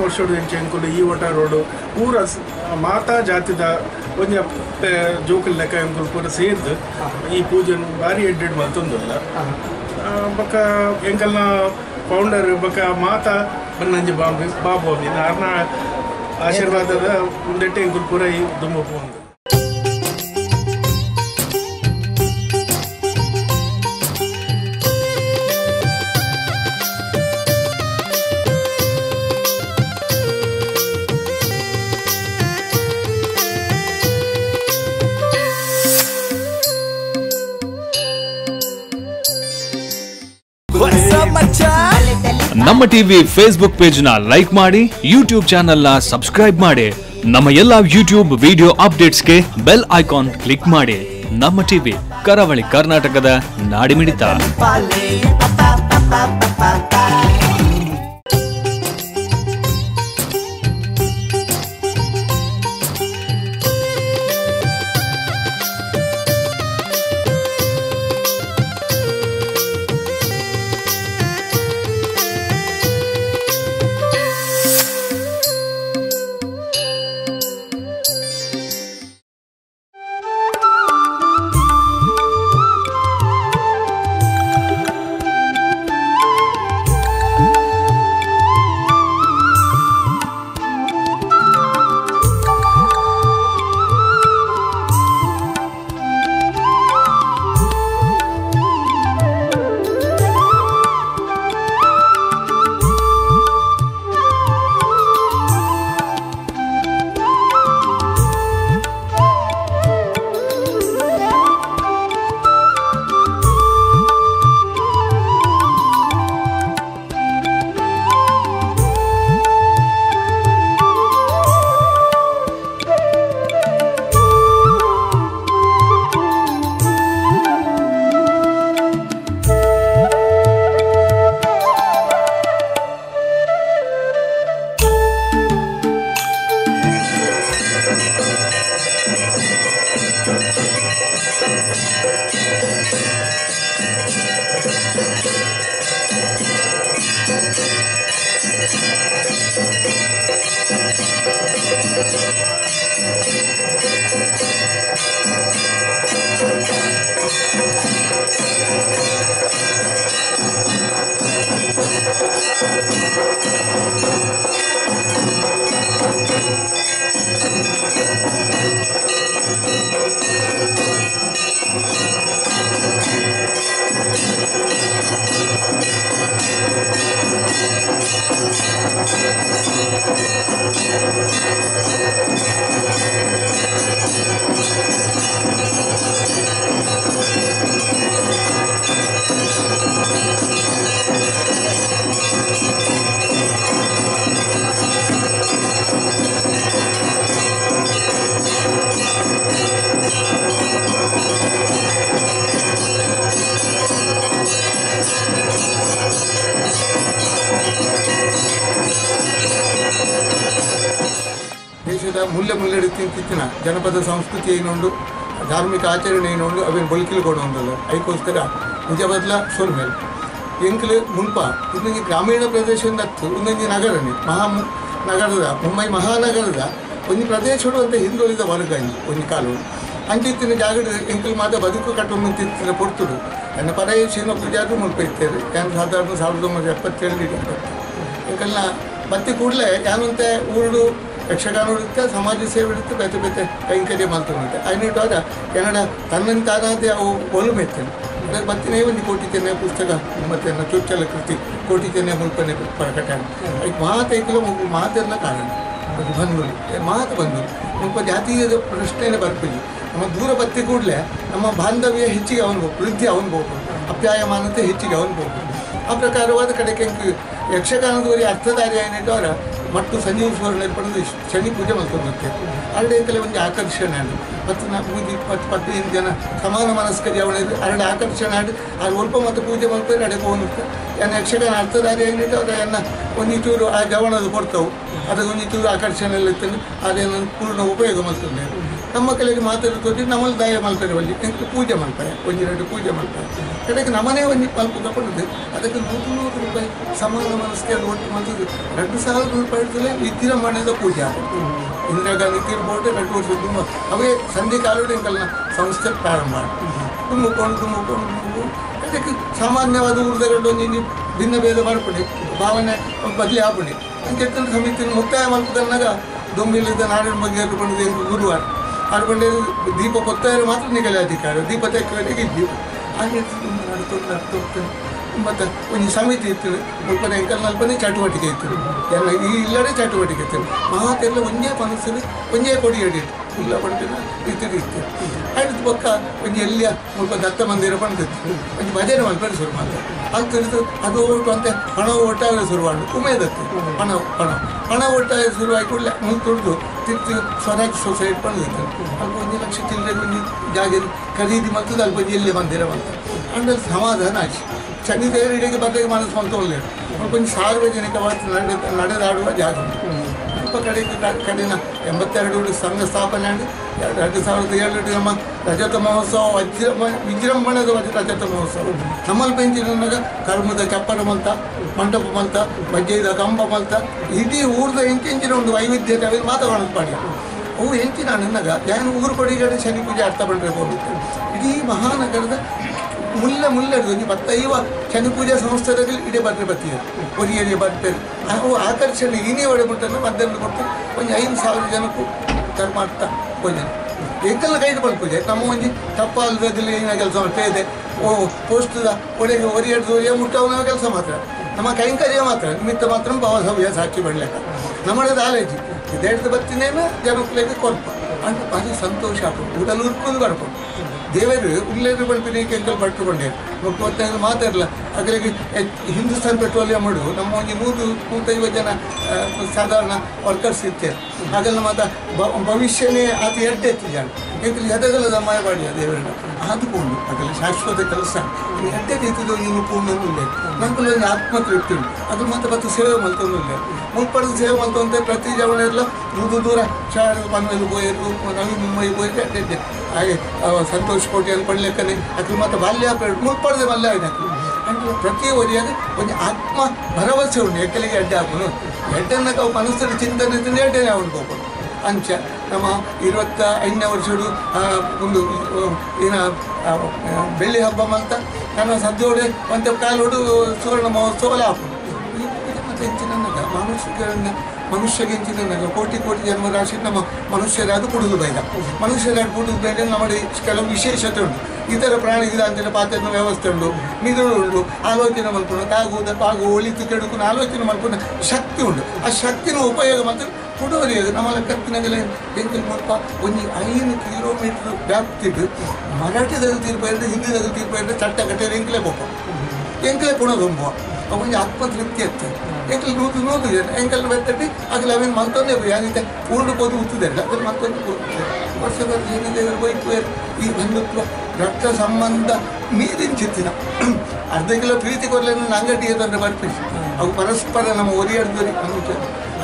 ವರ್ಷ ಎಂಕುಲು ಈ ಒಟ ರೋಡು ಊರ ಮಾತಾ ಜಾತಿದ ಒಂಜಿ ಜೋಕುಲ್ ಲೆಕ್ಕ ಎಂಕುಲು ಪೂರ ಸೇರ್ದು ಈ ಪೂಜೆನ್ ಬಾರಿ ಎಡ್ಡೆಡ್ ಮಲ್ತೊಂದುಲ್ಲ. ಬೊಕ್ಕ ಎಂಕಲ್ನ ಫೌಂಡರ್ ಬೊಕ್ಕ ಮಾತಾ ಬನ್ನಂಜಿ ಬಾಬು ಬಾಬು ಅರ್ನ ಆಶೀರ್ವಾದದ ಉಂದೆಟ್ಟೆ ಎಂಕುಲು ಪೂರ ಈ ದುಂಬು ಪೋಂದು. ನಮ್ಮ ಟಿವಿ ಫೇಸ್ಬುಕ್ ಪೇಜ್ ನ ಲೈಕ್ ಮಾಡಿ, ಯೂಟ್ಯೂಬ್ ಚಾನೆಲ್ ನ ಸಬ್ಸ್ಕ್ರೈಬ್ ಮಾಡಿ, ನಮ್ಮ ಎಲ್ಲಾ ಯೂಟ್ಯೂಬ್ ವಿಡಿಯೋ ಅಪ್ಡೇಟ್ಸ್ಗೆ ಬೆಲ್ ಐಕಾನ್ ಕ್ಲಿಕ್ ಮಾಡಿ. ನಮ್ಮ ಟಿವಿ ಕರಾವಳಿ ಕರ್ನಾಟಕದ ನಾಡಿಮಿಡಿತ. ದೇಶದ ಮೂಲೆ ಮೂಲೆಡ್ ತಿಂತಿತ್ತಿನ ಜನಪದ ಸಂಸ್ಕೃತಿ ಏನೊಂಡು ಧಾರ್ಮಿಕ ಆಚರಣೆ ಏನೊಂಡು ಅವೇನು ಬೊಳ್ಕಿಲ್ಕೊಂಡು ಐಕೋಸ್ಕರ ನಿಜ ಬದಲ ಸೊಲ್ಮೇಲೆ ಎಂಕ್ಲು ಮುಲ್ಪ ಇನ್ನೊಂದು ಗ್ರಾಮೀಣ ಪ್ರದೇಶದಿಂದ ಹತ್ತು ಒಂದೊಂದು ನಗರನೇ ಮಹಾ ನಗರದ ಮುಂಬೈ ಮಹಾನಗರದ ಒಂದು ಪ್ರದೇಶಡು ಅಂತ ಹಿಂದುಳಿದ ವರ್ಗ ಒಂದು ಕಾಲು ಅಂಚಿತ್ತಿನ ಜಾಗಡ್ ಎಂಕಲ್ ಮಾತ ಬದುಕು ಕಟ್ಟುವಂತಿತ್ತಿನ ಪೊರ್ತುಡು ಎನ್ನ ಪರಾಯ ಶೀನ ಪೂಜಾರು ಮುಲ್ಪ ಇತ್ತೇವೆ ಯಾನು ಸಾಧಾರಣ 1977 ಎಂಕಲ್ನ ಬತ್ತಿ ಕೂಡಲೇ ಯಾನಂತೆ ಊರು ಯಕ್ಷಗಾನ ಇರುತ್ತೆ, ಸಮಾಜ ಸೇವೆ ಇರುತ್ತೆ, ಬೇತೆ ಬೇತೆ ಕೈಂಕರ್ಯ ಮಲ್ತೊಂದುಂಟು ಐನಿಟ್ಟಾಗ ಕನ್ನಡ ತನ್ನಂತಾನಾದೇ ಅವು ಒಲುಮೆತ್ತೇನೆ ಅಂದರೆ ಬತ್ತಿನೇ ಒಂದು ಕೋಟಿ ಚೆನ್ನೆ ಪುಸ್ತಕ ಮತ್ತು ಚೊಚ್ಚಲ ಕೃತಿ ಕೋಟಿ ಚೆನ್ನೆ ಮುಲ್ಪನೆ ಪ್ರಕಟ ಅದಕ್ಕೆ ಮಾತೈಕಲ ಮುಗು ಮಾತೆಲ್ಲ ಕಾರಣ ಅದು ಬಂದ್ಗಳು ಮಾತು ಬಂದ್ಗಳು ಮುಲ್ಪ ಜಾತೀಯದ ಪ್ರಶ್ನೆನೇ ಬರ್ಪಿಲ್ಲ. ನಮ್ಮ ದೂರ ಬತ್ತಿ ಕೂಡಲೇ ನಮ್ಮ ಬಾಂಧವ್ಯ ಹೆಚ್ಚಿಗೆ ಅವನು ವೃದ್ಧಿ ಅವನು ಹೋಗ್ಬೋದು, ಅಪ್ಯಾಯಮಾನತೆ ಹೆಚ್ಚಿಗೆ ಅವನು ಹೋಗ್ಬೋದು. ಆ ಪ್ರಕಾರವಾದ ಕಡೆಗೆ ಯಕ್ಷಗಾನದವರಿಗೆ ಅರ್ಥಧಾರಿ ಏನಿಟ್ಟವರ ಮತ್ತು ಸಂಜೀವ ಸುವರ್ಣ ಪಡೆದು ಶನಿ ಪೂಜೆ ಮಲ್ತೊಂದುತ್ತೆ ಅರಡೇಕಲೆ ಒಂದು ಆಕರ್ಷಣೆ ಆಡು ಮತ್ತು ಪೂಜೆ 10-15 ಜನ ಸಮಾನ ಮನಸ್ಕ ಜವಣ ಅರಡು ಆಕರ್ಷಣೆ ಆಡಿ ಅದು ಒಲ್ಪ ಮತ್ತು ಪೂಜೆ ಮಲ್ಪರೆ ಅಡೆ ಹೋಗುತ್ತೆ. ಎನ್ನ ಯಕ್ಷಗಾನ ಅರ್ಥಧಾರಿ ಏನಿಟ್ಟು ಅವರ ಎನ್ನ ಒಂದಿಚೂರು ಆ ಜವಣದು ಕೊಡ್ತಾವು ಅದಕ್ಕೆ ಒಂದಿಚೂರು ಆಕರ್ಷಣೆ ಎಲ್ಲ ಇತ್ತು ಅದೇನು ಪೂರ್ಣ ಉಪಯೋಗ ಮಲ್ತೊಂದೆ. ನಮ್ಮ ಕಲೆಗೆ ಮಾತಾಡ್ತೋಟಿ ನಮ್ಮಲ್ಲಿ ದಯ ಮಲ್ಪರೆ ಒಲ್ಲಿ ಎಂಕ್ ಪೂಜೆ ಮಲ್ಪರೆ ಒಂಜಿ ಪೂಜೆ ಮಲ್ಪರೆ ಕಡೆಗೆ ನಮ್ಮನೇ ಒಂಜಿ ಮಲ್ಪ ತಗೊಂಡಿದ್ದು ಅದಕ್ಕೆ 100 ರೂಪಾಯಿ ಸಮಾನ ಮನಸ್ಸಿಗೆ ಒಟ್ಟು ಮಲ್ತದ್ದು 2000 ರೂಪಾಯಿ ವರ್ಷ ವಿಜೃಂಭಣೆದ ಪೂಜೆ ಇಂದಿರಾ ಗಾಂಧಿ ತೀರ್ಪೋಟೆ 2 ವರ್ಷ ತುಂಬ ಅವೇ ಸಂಧಿ ಕಾಲೋಡು ಎಂಕಲ್ನ ಸಂಸ್ಥೆ ಪ್ರಾರಂಭ ತುಂಬಿಕೊಂಡು ತುಂಬಿಕೊಂಡು ತುಂಬ ಅದಕ್ಕೆ ಸಾಮಾನ್ಯವಾದ ಊರ್ದರಡು ಒಂಜಿ ಭಿನ್ನ ಭೇದ ಮಾಡ್ಕೊಂಡು ಭಾವನೆ ಬದಲಿ ಆಪುಂಡಿ ಅಂಚೆತ್ತನ ಸಮಿತಿ ಮುಕ್ತಾಯ ಮಲ್ಪದನ್ನಾಗ ದೊಂಬಿಲಿದ್ದ ನಾಡಿನ ಬಗ್ಗೆ ಪಂಡಿದೆ ಗುರುವಾರ ಆರು ಪಂಡೆ ದೀಪ ಕೊತ್ತಾಯರು ಮಾತ್ರ ನಿಗಲೆ ಅಧಿಕಾರ ದೀಪ ತೆಕ್ಕವರೆಗೆ ಇದ್ದೀವಿ ಹಾಗೆ ತುಂಬ ನಡ್ತು ನಡ್ತು ಮತ್ತು ಒಂದು ಸಮಿತಿ ಇತ್ತು ಮುಲ್ಪನೆ ಎಂಕಲ್ನಲ್ಪನೆ ಚಟುವಟಿಕೆ ಇತ್ತು ಎಲ್ಲ ಈ ಇಲ್ಲಡೆ ಚಟುವಟಿಕೆ ಇತ್ತು ಮಾತೆಲ್ಲ ಒಂದೇ ಮನಸ್ಸಲ್ಲಿ ಒಂದೇ ಕೊಡಿ ಹಿಡಿಯಿತು ಇಲ್ಲ ಪಂಡಿನ ಇತ್ತು ಇತ್ತು ಆಯ್ತು ಪಕ್ಕ ಒಂದು ಎಲ್ಲಿಯ ಮುಲ್ಪ ದತ್ತ ಮಂದಿರ ಪಂಡಿತ್ತು ಒಂದು ಭಜನೆ ಮಲ್ಪನೆ ಶುರು ಮಾಡ್ತಾರೆ ಅದು ತಿಳಿದು ಅದು ಒಟ್ಟು ಅಂತ ಹಣ ಒಟ್ಟಾಗ ಶುರುವಾಡು ಉಮೇದತ್ತು ಹಣ ಹಣ ಹಣ ಒಟ್ಟಾಗ ಶುರುವಾಗಿ ಕೂಡಲೇ ಮುಂದೆ ತುಳಿದು ತಿರ್ತು ಸ್ವರಾಜ್ ಸೊಸೈಟಿ ಪಂಡಿತ್ತು ಅಲ್ಪ 1 ಲಕ್ಷ ಚಿಲ್ಲರೆ ಒಂದು ಜಾಗ ಖರೀದಿ ಮಾಡ್ತದೆ ಅಲ್ಪ ಎಲ್ಲಿ ಮಂದಿರ ಮಾಡ್ತಾರೆ ಅಂದ್ರೆ ಸಮಾಧಾನ ಆಯ್ತು ಶನಿದೇವರಿಗೆ ಬದಲಿಗೆ ಮನಸ್ಸು ಅಂತ ಒಳ್ಳೆಯದು ಕೊಂಚ ಸಾರ್ವಜನಿಕವಾಗಿ ನಡೆದಾಡುವ ಜಾಗ ಸ್ವಲ್ಪ ಕಡೆ ಕಡಿನ 82 ಸಂಘ ಸ್ಥಾಪನೆ ಆಗಿ 2007 ನಮ್ಮ ರಜತ ಮಹೋತ್ಸವ ವಿಜೃಂಭಣದ ರಜತ ಮಹೋತ್ಸವ ನಮ್ಮಲ್ಲಿ ಪೆಂಚಿನಾಗ ಕರ್ಮದ ಚಪ್ಪರ ಮಲ್ತ ಮಂಟಪ ಮಲ್ತ ಬಜ್ಜೆದ ಕಂಬ ಮಲ್ತ ಇಡೀ ಊರ್ದ ಎಂಚೆಂಚಿನ ಒಂದು ವೈವಿಧ್ಯತೆ ಅವೆಲ್ಲ ಮಾತಾಡೋದು ಮಾಡಿ ಅವು ಎಂಚಿನ ನನ್ನಾಗ ಯಾನು ಊರು ಕೊಡಿಗಡೆ ಶನಿ ಪೂಜೆ ಅರ್ಥ ಬಂದರೆ ಹೋಗುತ್ತೆ ಇಡೀ ಮಹಾನಗರದ ಮುಲ್ಲ ಮುಲ್ಲ ಒಂಜಿ 15 ಶನಿ ಪೂಜಾ ಸಂಸ್ಥೆದಲ್ಲಿ ಇಡೀ ಬರ್ರೆ ಬರ್ತೀವಿ ಒರಿಯರಿಗೆ ಬರ್ತಾರೆ ಅವು ಆಕರ್ಷಣೆ ಇನ್ನೇ ಒಡೆ ಬಿಟ್ಟನ್ನು ಮಧ್ಯಾಹ್ನ ಕೊಟ್ಟು ಒಂದು 5,000 ಜನಕ್ಕೂ ಧರ್ಮಾರ್ಥ ಪೂಜೆ ಎಂತೆಲ್ಲ ಕೈದು ಬಂದು ಪೂಜೆ ನಮ್ಮ ಒಂಜಿ ತಪ್ಪಾಲ್ದಲ್ಲಿ ಏನ ಕೆಲಸ ಮಾಡ್ತಾ ಓ ಪೋಸ್ಟದ ಒಡೆಗೆ ಒರಿಯಡ್ದು ಒರಿಯ ಮುಟ್ಟವನ ಕೆಲಸ ಮಾತ್ರ ನಮ್ಮ ಕೈಂಕರ್ಯ ಮಾತ್ರ ನಿಮಿತ್ತ ಮಾತ್ರ ಭವಸವ್ಯ ಸಾಕ್ಷಿ ಬಡಲೆಕ್ಕ ನಮ್ಮದು ಆಲೇಜಿ ಇದೇಡ್ದು ಬತ್ತಿನೇನು ಜನಕ್ಕಲಿಗೆ ಕೊಲ್ಪ ಅಂಡ್ ಭಾರಿ ಸಂತೋಷ ಆಗ್ತದೆ ಉಡಲು ಉರ್ಕೊಂಡು ಬರ್ಕೊಂಡು ದೇವರು ಉಲ್ಲೇರು ಬಳ್ಪಿನ ಕೆಂಕಲ್ ಪಟ್ಟುಕೊಂಡೆ ಗೊತ್ತಾಗ ಮಾತಾಡಲ್ಲ ಅದ್ರಿಗೆ ಹಿಂದೂಸ್ತಾನ್ ಪೆಟ್ರೋಲಿಯಂ ಮಾಡು ನಮ್ಮ ಒಂದು 100-150 ಜನ ಸಾಧಾರಣ ವರ್ಕರ್ಸ್ ಇರ್ತೇವೆ ಹಾಗೆಲ್ಲ ಮಾತಾ ಭವಿಷ್ಯನೇ ಆತ ಎಡ್ಡೆ ಎತ್ತು ಜನ ಯಾಕಂದ್ರೆ ಎದಗಲ ದಮ್ಮಾಯ ಬಾಡಿಯ ದೇವರನ್ನ ಆದುಕೊಂಡು ಅದರಲ್ಲಿ ಶಾಶ್ವತ ಕೆಲಸ ಎಡ್ಡೆ ರೀತಿದು ಇನ್ನು ಪೂರ್ಣ ನಂತರ ಒಂದು ಆತ್ಮತೃಪ್ತಿ ಉಂಟು ಅದ್ರ ಮತ್ತೆ ಮತ್ತು ಸೇವೆ ಮಲ್ತೊಂದಿಲ್ಲ ಮುಲ್ಪಡೆದ ಸೇವೆ ಮಲ್ತೊಂತೆ ಪ್ರತಿ ಜವಳೆಲ್ಲ ದೂರ ದೂರ ಶಹರದ ಪನ್ವೆಲ್ ಪೋಯರು ನವಿ ಮುಂಬೈ ಪೋಯರು ಎಡ್ಡೆ ಹಾಗೆ ಸಂತೋಷ್ ಕೋಟಿಯಲ್ಲಿ ಪಡ್ಲಿಕ್ಕನೆ ಅದ್ರ ಮತ್ತೆ ಬಾಲ್ಯ ಮುಲ್ಪಡೆದ ಮಲ್ಯ ಆಯ್ತು ಅಂದ್ರೆ ಪ್ರತಿ ಒರಿಯಾಗ ಒಂದು ಆತ್ಮ ಭರವಸೆ ಉಂಟು ಎಕ್ಕಲಿಗೆ ಎಡ್ಡೆ ಹಾಕೋನು ಎಡ್ಡನ್ನ ಅವು ಮನಸ್ಸಲ್ಲಿ ಚಿಂತನೆ ತಿಂದು ಎಡ್ಡೆನೇ ಅವನು ಹೋಗೋದು ಅಂಚ ನಮ್ಮ 25ನೇ ವರ್ಷಡು ಒಂದು ಏನ ಬೆಳ್ಳಿ ಹಬ್ಬ ಅಂತ ನಾನು ಸದ್ಯೋಡೆ ಒಂದು ಕಾಲೋಡು ಸುವರ್ಣ ಮಹೋತ್ಸವ ಹಾಕೋದು ಈ ಪೂಜೆ ಮತ್ತು ಹೆಚ್ಚಿನ ಮನುಷ್ಯಗಳನ್ನ ಮನುಷ್ಯಗೆ ಹೆಚ್ಚಿನ ಕೋಟಿ ಕೋಟಿ ಜನ್ಮರಾಶಿ ನಮ್ಮ ಮನುಷ್ಯರಾದ ಕುಡಿದು ಬೈದ ಮನುಷ್ಯರಾದ ಕುಡಿದು ಬೈದ ನಮ್ಮಲ್ಲಿ ಕೆಲವು ವಿಶೇಷತೆ ಉಂಟು ಇತರ ಪ್ರಾಣಿಗಳ ಅಂತಿನ ಪಾತ್ರದ ವ್ಯವಸ್ಥೆ ಉಂಟು ಮಿದುಳು ಉಂಟು ಆಲೋಚನೆ ಮಲ್ಕೊಂಡು ತಾಗುವುದ ಪಾಗು ಒಳಿತು ಕೆಡುಕು ಆಲೋಚನೆ ಮಲ್ಕೊಂಡು ಶಕ್ತಿ ಉಂಟು ಆ ಶಕ್ತಿನ ಉಪಯೋಗ ಮಾತ್ರ ಕುಡೋರಿಯದು ನಮ್ಮ ಕತ್ತಿನಗಲೆ ಎಂಕಲ್ ಮುಲ್ಪ ಒಂದು 5 ಕಿಲೋಮೀಟರ್ ವ್ಯಾಪ್ತಿಡು ಮರಾಠಿದಾಗ ತೀರ್ಪು ಹಿಂದಿದಾಗ ತೀರ್ಪು ಚಟ್ಟ ಕಟ್ಟೆ ಎಂಕಲೇ ಪೋಪ ಎಂಕಲೇ ಪುಣದೊಂಬುವ ಒಂಜಿ ಆತ್ಮತೃಪ್ತಿ ಆಗ್ತದೆ ಎಂಕಲ್ ನೂದು ನೂದು ಜನ ಎಂಕಲ್ ಬೆತ್ತಟ್ಟಿ ಆಗಲಿ ಅವೇನು ಮಲ್ತೊಂದೇ ಯಾನಿತೆ ಉಂಡು ಪೋದು ಉತ್ತುದಲ್ಲ ಅದನ್ನು ಮಲ್ತೊಂದು ಹೋಗ್ತದೆ ವರ್ಷ ವರ್ಷ ಶನಿದೇವರು ಬೈಪು ಈ ಬಂಧುತ್ವ ರಕ್ತ ಸಂಬಂಧ ಮೀರಿನ ಚಿತ್ತಿನ ಅರ್ಧ ಕಿಲೋ ಪ್ರೀತಿ ಕೊರಲೇನು ಅಂಗಡಿ ತಂದ್ರೆ ಬರ್ಪಿಸಿ ಅವು ಪರಸ್ಪರ ನಮ್ಮ ಒರಿಯಾಡ್ದರಿ ಮನುಷ್ಯ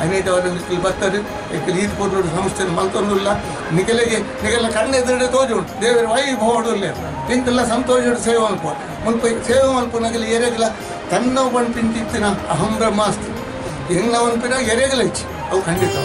ಅನೇಕ ಅವರ ಬರ್ತಾರೆ ಎಂಕಲ್ ಈದ್ ಕೊಟ್ಟರು ಸಂಸ್ಥೆ ಮಲ್ತೊಂದಿಲ್ಲ ನಿಗಲಿಗೆ ನಿಗಲ ಕಣ್ಣೆದುರುಡೆ ತೋಜು ಉಂಟು ದೇವರ ವೈಭವ ಎಂತೆಲ್ಲ ಸಂತೋಷ ಸೇವೆ ಮಲ್ಪ ಮುಲ್ಪ ಸೇವೆ ಮಲ್ಪುನಗಲಿ ಏರೆಗಲ ತನ್ನ ಪಂಪಿಂಚಿತ್ತಿನ ಅಹಂ ಬ್ರಹ್ಮಾಸ್ತಿ ಹೆಂಗ್ ನಾವು ಎರೆಗಲ ಹೆಚ್ಚು ಅವು ಖಂಡಿತ.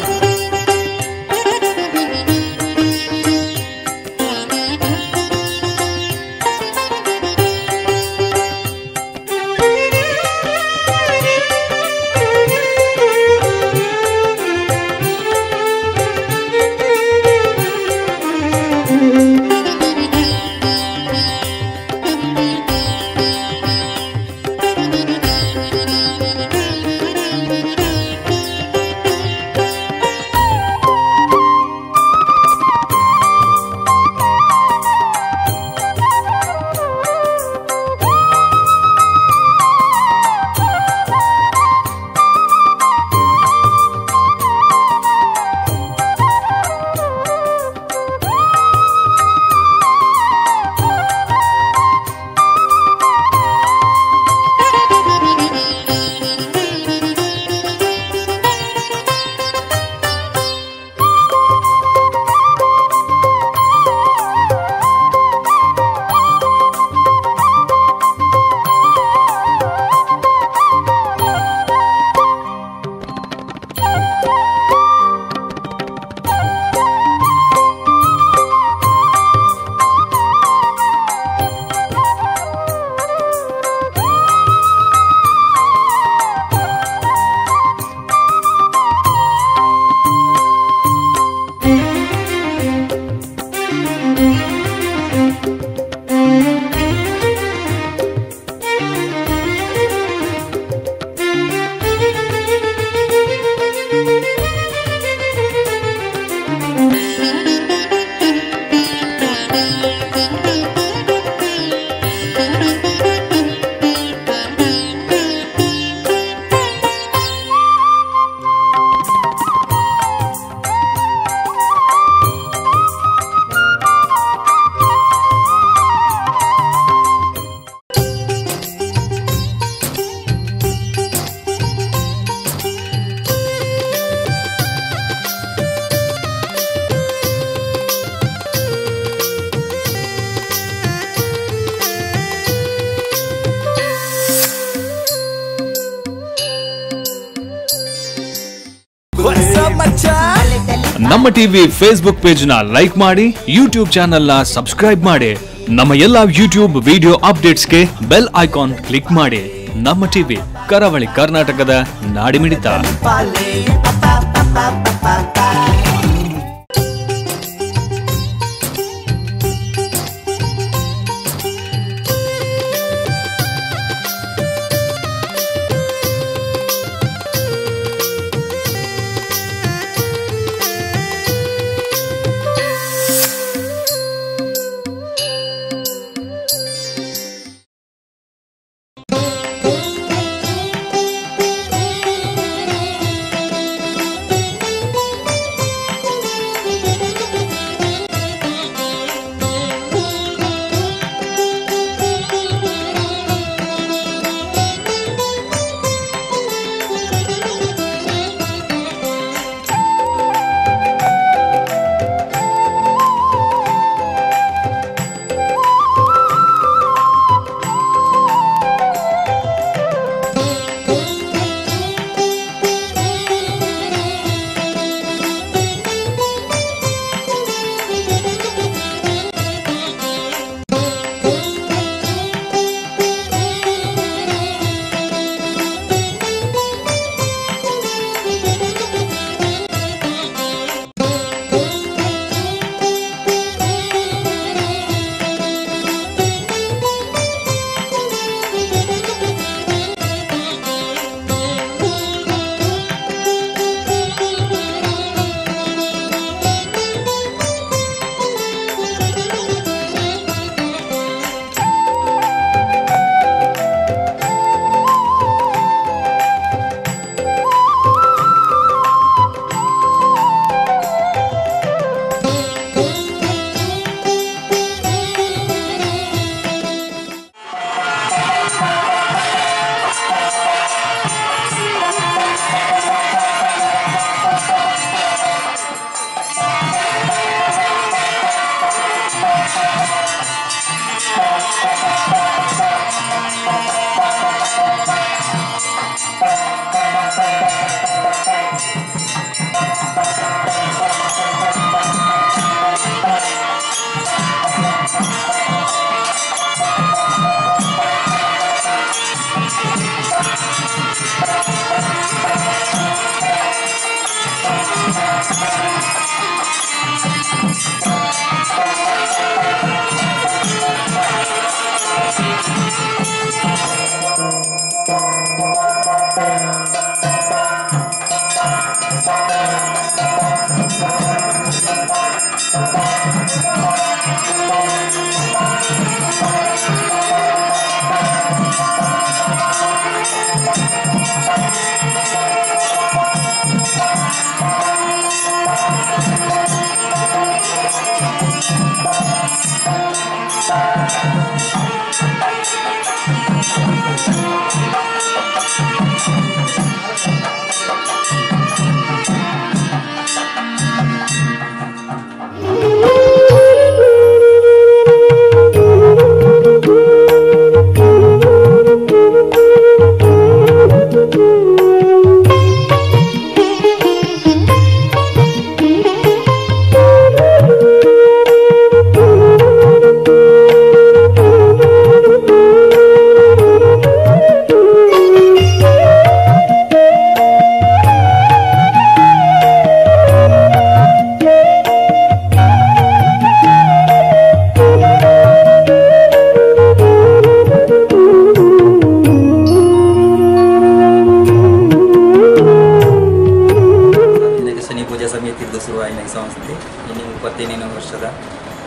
ನಮ್ಮ ಟಿವಿ ಫೇಸ್ಬುಕ್ ಪೇಜ್ ನ ಲೈಕ್ ಮಾಡಿ, ಯೂಟ್ಯೂಬ್ ಚಾನೆಲ್ ನ ಸಬ್ಸ್ಕ್ರೈಬ್ ಮಾಡಿ, ನಮ್ಮ ಎಲ್ಲಾ ಯೂಟ್ಯೂಬ್ ವಿಡಿಯೋ ಅಪ್ಡೇಟ್ಸ್ಗೆ ಬೆಲ್ ಐಕಾನ್ ಕ್ಲಿಕ್ ಮಾಡಿ. ನಮ್ಮ ಟಿವಿ, ಕರಾವಳಿ ಕರ್ನಾಟಕದ ನಾಡಿಮಿಡಿತ.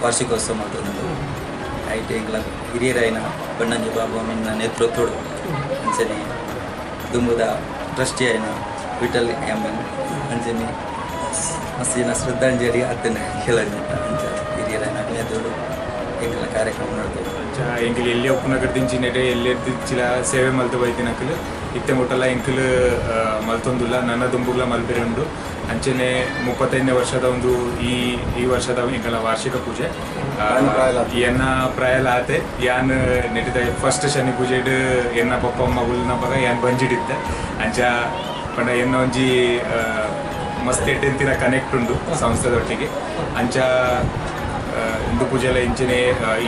ವಾರ್ಷಿಕೋತ್ಸವ ಮಾಡ್ತದ್ದು I T ಎಂಕ್ಲ ಹಿರಿಯರಾಯಿನ ಬಣ್ಣಂಜಿ ಬಾಬು ಅಮೀನ್ನ ನೇತೃತ್ವಡು ಅಂಚನೆ ದುಂಬುದ ಟ್ರಸ್ಟಿ ಆಯಿನ ವಿಠಲ್ ಎಮ್ ಎನ್ ಅಂಚನೆ ಮಸ್ತಿನ ಶ್ರದ್ಧಾಂಜಲಿ ಅತ್ತನ ಕೇಳಂಜ ಅಂಚ ಹಿರಿಯರಾಯಿನ ನೇತೃತ್ವಡು ಎಂಕ್ಲ ಕಾರ್ಯಕ್ರಮ ನಡ್ತದೆ. ಅಂಚ ಎಂಕಲ್ ಎಲ್ಲಿ ಒಪ್ಪುನಗರ ದಿಂಚಿನೆಡೆ ಎಲ್ಲೆರ್ದಿಚ್ಚಿಲ ಸೇವೆ ಮಲ್ತು ಬೈದಿನಕಲು ಇತ್ತೆ ಮುಟ್ಟಲ ಎಂಕಲ್ ಮಲ್ತೊಂದುಲ್ಲ ನನ್ನ ದುಂಬುಗ್ಲ ಮಲ್ಪೆರೆ ಉಂಡು. ಅಂಚನೆ 35ನೇ ವರ್ಷದ ಒಂದು ಈ ಈ ವರ್ಷದ ಎಂಕಲ ವಾರ್ಷಿಕ ಪೂಜೆ ಎನ್ನ ಪ್ರಾಯಲ ಆತೆ ಯಾನ್ ನೆಟಿದ ಫಸ್ಟ್ ಶನಿ ಪೂಜೆಡ್ ಎನ್ನ ಪಪ್ಪ ಮಗುಲ್ನ ಪಗ ಯಾನ್ ಬಂಜಿಡಿತ್ತೆ. ಅಂಚ ಪಂಡ ಎನ್ನ ಒಂಜಿ ಮಸ್ತ್ ಎಡ್ಡೆಂತಿನ ಕನೆಕ್ಟ್ ಉಂಡು ಸಂಸ್ಥೆದೊಟ್ಟಿಗೆ ಅಂಚ ಇಂದು ಪೂಜೆಲ ಇಂಚನೆ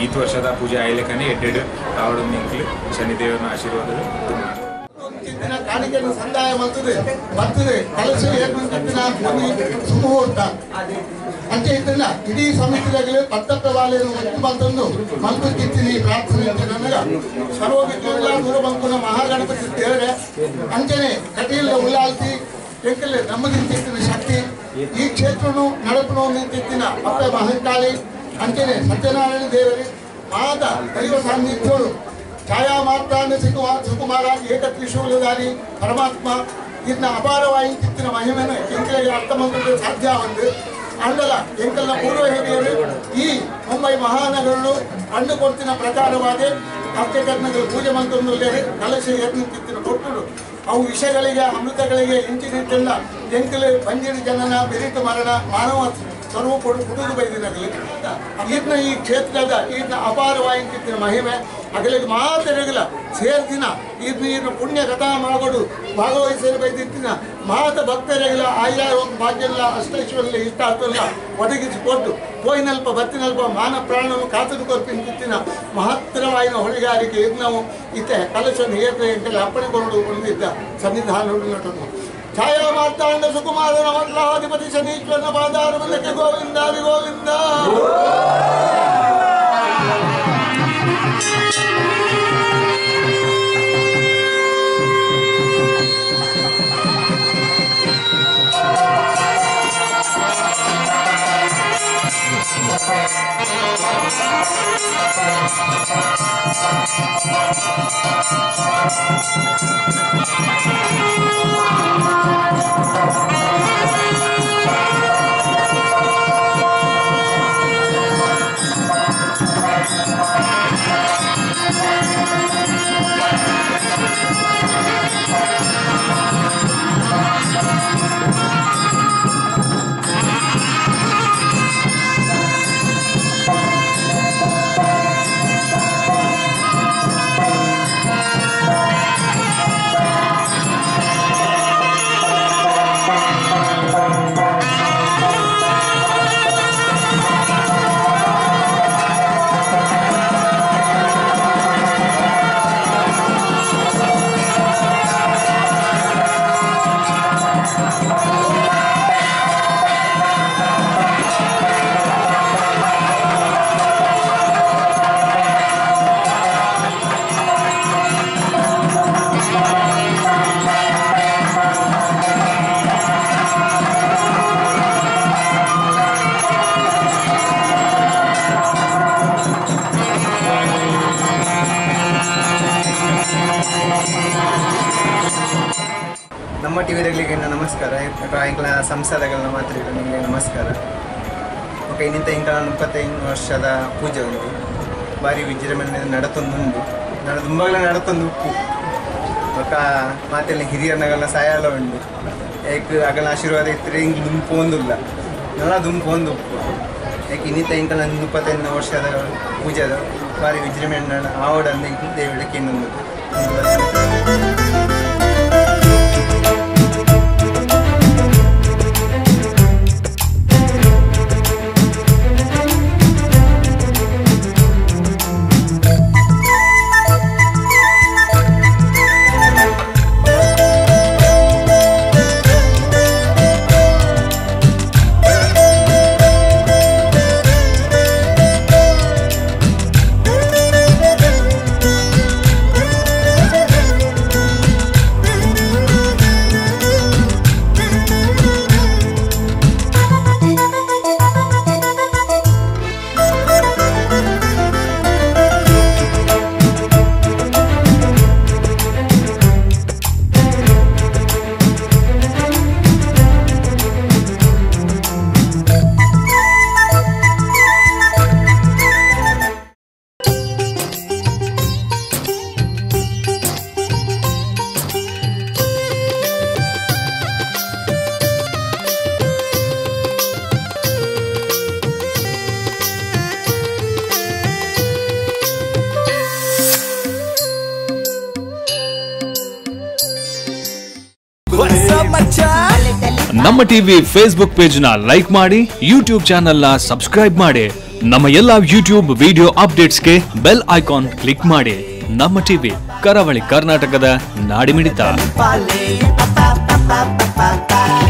ಈತ್ ವರ್ಷದ ಪೂಜೆ ಆಯ್ಲೆಕನೆ ಎಡ್ಡೆಡ್ ಆವಡ ಎಂಕ್ಲು ಶನಿದೇವನ ಆಶೀರ್ವಾದಗಳು ಕಾಣಿಕೆಯನ್ನು ಸಂದಾಯ ಮಲ್ತದೆ ಬರ್ತದೆ ಕಲಶ ಏರ್ಪಡಿಸಿನ ಸುಮುಹೂರ್ತ ಅಂಚೆ ಇತ್ತಿನ ಇಡೀ ಸಮಿತಿದಾಗಲೇ ಪತ್ತಪ್ರವಾಲೆಯನ್ನು ಒಟ್ಟು ಬಂತಂದು ಮಲ್ಪಕ್ಕಿತ್ತೀನಿ ಪ್ರಾರ್ಥನೆ ನನಗ ಸರ್ವ ವಿಘ್ನಗಳ ದೂರ ಬಂಕುನ ಮಹಾಗಣಪತಿ ದೇವರೇ ಅಂಚನೆ ಕಟೀಲ ಉಳ್ಳಾಲ್ತಿ ಎಂಕಲೆ ನಮ್ಮದಿಂತಿತ್ತಿನ ಶಕ್ತಿ ಈ ಕ್ಷೇತ್ರನು ನಡಪನು ನಿಂತಿತ್ತಿನ ಅಪ್ಪ ಮಹಂಕಾಳಿ ಅಂಚನೆ ಸತ್ಯನಾರಾಯಣ ದೇವರೇ ಮಾತ ದೈವ ಸಾನ್ನಿಧ್ಯರು ಛಾಯಾ ಮಾರ್ತಾಂಡ ಸುಕುಮಾರ ಏಕ ತ್ರಿಶೂಲಧಾರಿ ಪರಮಾತ್ಮ ಇದನ್ನ ಅಪಾರವಾಗಿ ಚಿತ್ತಿನ ಮಹಿಮೆನ ಎಂಕಲಿಗೆ ಅರ್ಥ ಮಾಡಿದ್ರೆ ಸಾಧ್ಯ ಒಂದು ಅಂಡಲ ಎಂಕಲ್ನ ಪೂರ್ವ ಹಿರಿಯರು ಈ ಮುಂಬೈ ಮಹಾನಗರರು ಅಂಡು ಕೊಡ್ತಿನ ಪ್ರಕಾರವಾದ ಅರ್ಚಕರ್ಣಗಳು ಪೂಜೆ ಮಂತ್ರದಲ್ಲೇ ಕಲಶ ಯತ್ನಿತ್ತಿನ ಕೊಟ್ಟರು ಅವು ವಿಷಯಗಳಿಗೆ ಅಮೃತಗಳಿಗೆ ಇಂಚಿನಿಟ್ಟೆಲ್ಲ ಎಂಕಲೆ ಬಂಜಿನ ಜನನ ಬೆರಿತು ಮರಣ ಮಾನವ ಸ್ವರೂಪ ಕುಡಿದು ಬೈದಿನಗಲಿ ಈತನ ಈ ಕ್ಷೇತ್ರದ ಈತನ ಅಪಾರವಾಗಿ ಮಹಿಮೆ ಅಗಲಿಗೆ ಮಾತೆರಗಿಲ್ಲ ಸೇರ್ದಿನ ಈತನ ಈತನ ಪುಣ್ಯ ಕಥಾ ಮಾಗೋಡು ಭಾಗವಹಿಸಲು ಬೈದಿತ್ತಿನ ಮಾತ ಭಕ್ತರಿಗಿಲ್ಲ ಆಯಾರ ಭಾಗ್ಯಲ್ಲ ಅಷ್ಟೈಶ್ವರ್ಯ ಇಷ್ಟಾರ್ಥಲ್ಲ ಒದಗಿಸಿಕೊಟ್ಟು ಪೋಯಿನಲ್ಪ ಬತ್ತಿನಲ್ಪ ಮಾನ ಪ್ರಾಣವನ್ನು ಕಾತದು ಕೊರ್ಪಿಂತಿತ್ತಿನ ಮಹತ್ತರವಾಯಿನ ಹೊಣೆಗಾರಿಕೆ ಯಜ್ಞವು ಇತ್ತೆ ಕಲಶವನ್ನು ಏರ್ನ ಎಂಟಲ್ಲಿ ಅಪ್ಪಣೆಗೊಂಡು ಹೊಂದಿದ್ದ ಸನ್ನಿಧಾನ ನಟನು ಛಾಯಾ ಮಾರ್ತಾಂಡ ಸುಕುಮಾರನ ಮಠಾಧಿಪತಿ ಶನೀಶ್ವರನ ಪಾದಾರವಿಂದಕ್ಕೆ ಗೋವಿಂದಾದಿ ಗೋವಿಂದ. ನಮ್ಮ ಟಿ ವಿದಗಳಿಗೆ ನಮಸ್ಕಾರ. ಎಂಕಲ ಸಂಸಾರಗಳನ್ನ ಮಾತ್ರ ನಿಮಗೆ ನಮಸ್ಕಾರ. ಓಕೆ, ಇನ್ನಿಂತ ಎಂಕಲ 35 ವರ್ಷದ ಪೂಜೆ ಉಂಟು. ಭಾರಿ ವಿಜೃಂಭಣೆ ನಡತೊಂದುಂಡು, ದುಂಬಾಗಲ ನಡತೊಂದು ಉಪ್ಪು ಬೊಕ್ಕ ಮಾತೆಲ್ಲ ಹಿರಿಯರ್ನಗಲ ಸಾಯಾಲ ಉಂಡು. ಏಕ್ ಅಗಲ ಆಶೀರ್ವಾದ ಇತ್ತರೆ ಹಿಂಗೆ ದುಂಪು ಒಂದುಲ್ಲ ನಲ್ಲ ದುಂಪು ಒಂದು ಉಪ್ಪು. ಯಾಕೆ ಇನ್ನಿಂತ ಎಂಕಲ 35 ವರ್ಷದ ಪೂಜೆದ ಭಾರಿ ವಿಜೃಂಭಣೆ ಆವಡಂದು ಇಂಕು ದೇವಿಡಕ್ಕೆ ಇನ್ನೊಂದು. Thank you. Namma TV Facebook page ನ ಲೈಕ್ ಮಾಡಿ, ಯೂಟ್ಯೂಬ್ ಚಾನೆಲ್ ನ ಸಬ್ಸ್ಕ್ರೈಬ್ ಮಾಡಿ. ನಮ್ಮ ಎಲ್ಲಾ ಯೂಟ್ಯೂಬ್ ವಿಡಿಯೋ ಅಪ್ಡೇಟ್ಸ್ಗೆ ಬೆಲ್ ಐಕಾನ್ ಕ್ಲಿಕ್ ಮಾಡಿ. ನಮ್ಮ ಟಿವಿ, ಕರಾವಳಿ ಕರ್ನಾಟಕದ ನಾಡಿಮಿಡಿತ. Pa pa pa pa pa.